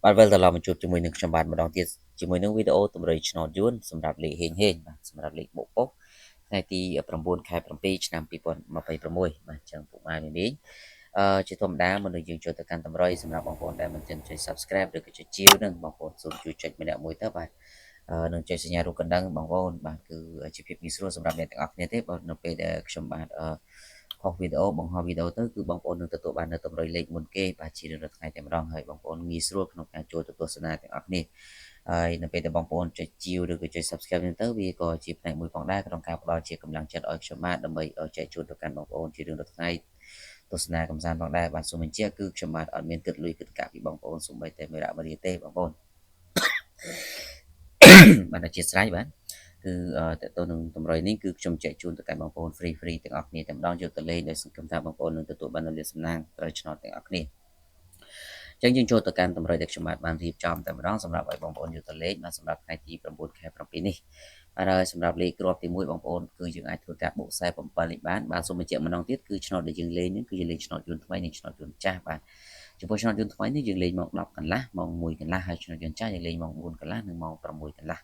បាទវិលត្រឡប់មកជួបជាមួយនឹងខ្ញុំបាទម្ដងទៀតជាមួយនឹងវីដេអូតម្រុយឆ្នោតយួនសម្រាប់លេខហេងហេងបាទសម្រាប់លេខបុកប៉ុសថ្ងៃទី9ខែ7ឆ្នាំ2026បាទអញ្ចឹងពុកម៉ែមីងអឺជាធម្មតាមនុស្សយើងចូលទៅកាន់តម្រុយសម្រាប់បងប្អូនដែលមិនទាន់ចុច Subscribe ឬក៏ចុចជាវនឹងបងប្អូនសូមជួយចុចម្នាក់មួយទៅបាទនឹងចុចសញ្ញារូបកណ្ដឹងបងប្អូនបាទគឺជាភាពងាយស្រួលសម្រាប់អ្នកទាំងអស់គ្នាទេបើនៅពេលដែលខ្ញុំបាទអឺផុសវីដេអូបង្ហោះវីដេអូទៅគឺបងប្អូននឹងទទួលបាននៅតម្រុយលេខមុនគេបាទជារៀងរាល់ថ្ងៃតែម្ដងហើយបងប្អូនងាយស្រួលក្នុងការចូលទៅទស្សនាទាំងអស់គ្នាហើយនៅពេលដែលបងប្អូនចុចជាវឬក៏ចុច Subscribe នេះទៅវាក៏ជាផ្នែកមួយផងដែរក្នុងការផ្ដល់ជាកម្លាំងចិត្តឲ្យខ្ញុំបាទដើម្បីចែកជូនទៅកាន់បងប្អូនជារៀងរាល់ថ្ងៃទស្សនាកំសាន្តផងដែរបាទសូមបញ្ជាក់គឺខ្ញុំបាទអត់មានគិតលុយគិតកាក់ពីបងប្អូនសូម្បីតែមេរៈមរីទេបងប្អូនបាទអធិស្ឋានបាទគឺតើតើនឹងតម្រុយនេះគឺខ្ញុំចែកជូនទៅកាន់បងប្អូន free free ទាំងអស់គ្នាតែម្ដងយកទៅលេងដោយសង្ឃឹមថាបងប្អូននឹងទទួលបាននូវលាភសំណាងត្រូវឆ្នោតទាំងអស់គ្នាចឹងយើងចូលទៅកាន់តម្រុយដែលខ្ញុំបាទបានរៀបចំតែម្ដងសម្រាប់ឲ្យបងប្អូនយកទៅលេងបាទសម្រាប់ថ្ងៃទី9ខែ7នេះបាទហើយសម្រាប់លេខគ្រាប់ទី1បងប្អូនគឺយើងអាចធ្វើការបូក47លេខបានបាទសូមបញ្ជាក់ម្ដងទៀតគឺឆ្នោតដែលយើងលេងនេះគឺយើងលេងឆ្នោតយន្តថ្មីនិងឆ្នោតយន្តចាស់បាទចំពោះឆ្នោតយន្តថ្មីនេះយើងលេងម៉ោង10កន្លះម៉ោង1កន្លះហើយឆ្នោតយន្តចាស់យើងលេងម៉ោង4កន្លះនិងម៉ោង6កន្លះ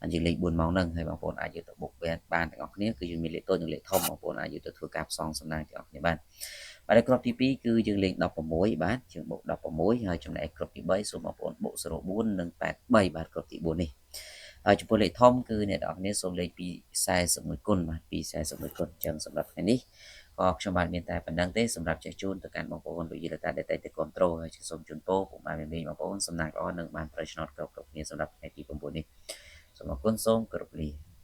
អញ្ចឹងលេខ4ម៉ោងហ្នឹងហើយបងប្អូនអាចយកទៅបុកបានទាំងអស់គ្នាគឺយើងមានលេខតូចនិងលេខធំបងប្អូនអាចយកទៅធ្វើការផ្សងសំណាងទាំងអស់គ្នាបានបាទគ្រាប់ទី2គឺយើងលេង16បាទយើងបុក16ហើយចំណែកគ្រាប់ទី3សូមបងប្អូនបុក04និង83បាទគ្រាប់ទី4នេះហើយចំពោះលេខធំគឺអ្នកទាំងអស់គ្នាសូមលេខពី41គុណបាទពី41គុណអញ្ចឹងសម្រាប់ថ្ងៃនេះក៏ខ្ញុំបាទមានតែប៉ុណ្្នឹងទេសម្រាប់ចេះជូនទៅកាន់បងប្អូនលោកយាយតាដែលតែងតែគ្រប់គ្រងហើយសូមជូនពរពុកម៉ែមីងបងប្អូនសំណាងល្អនិងបានត្រូវឆ្នោតគ្រប់គ្រប់គ្នាសម្រាប់ថ្ងៃទី9នេះសូមអរគុណសូមគោរពលា។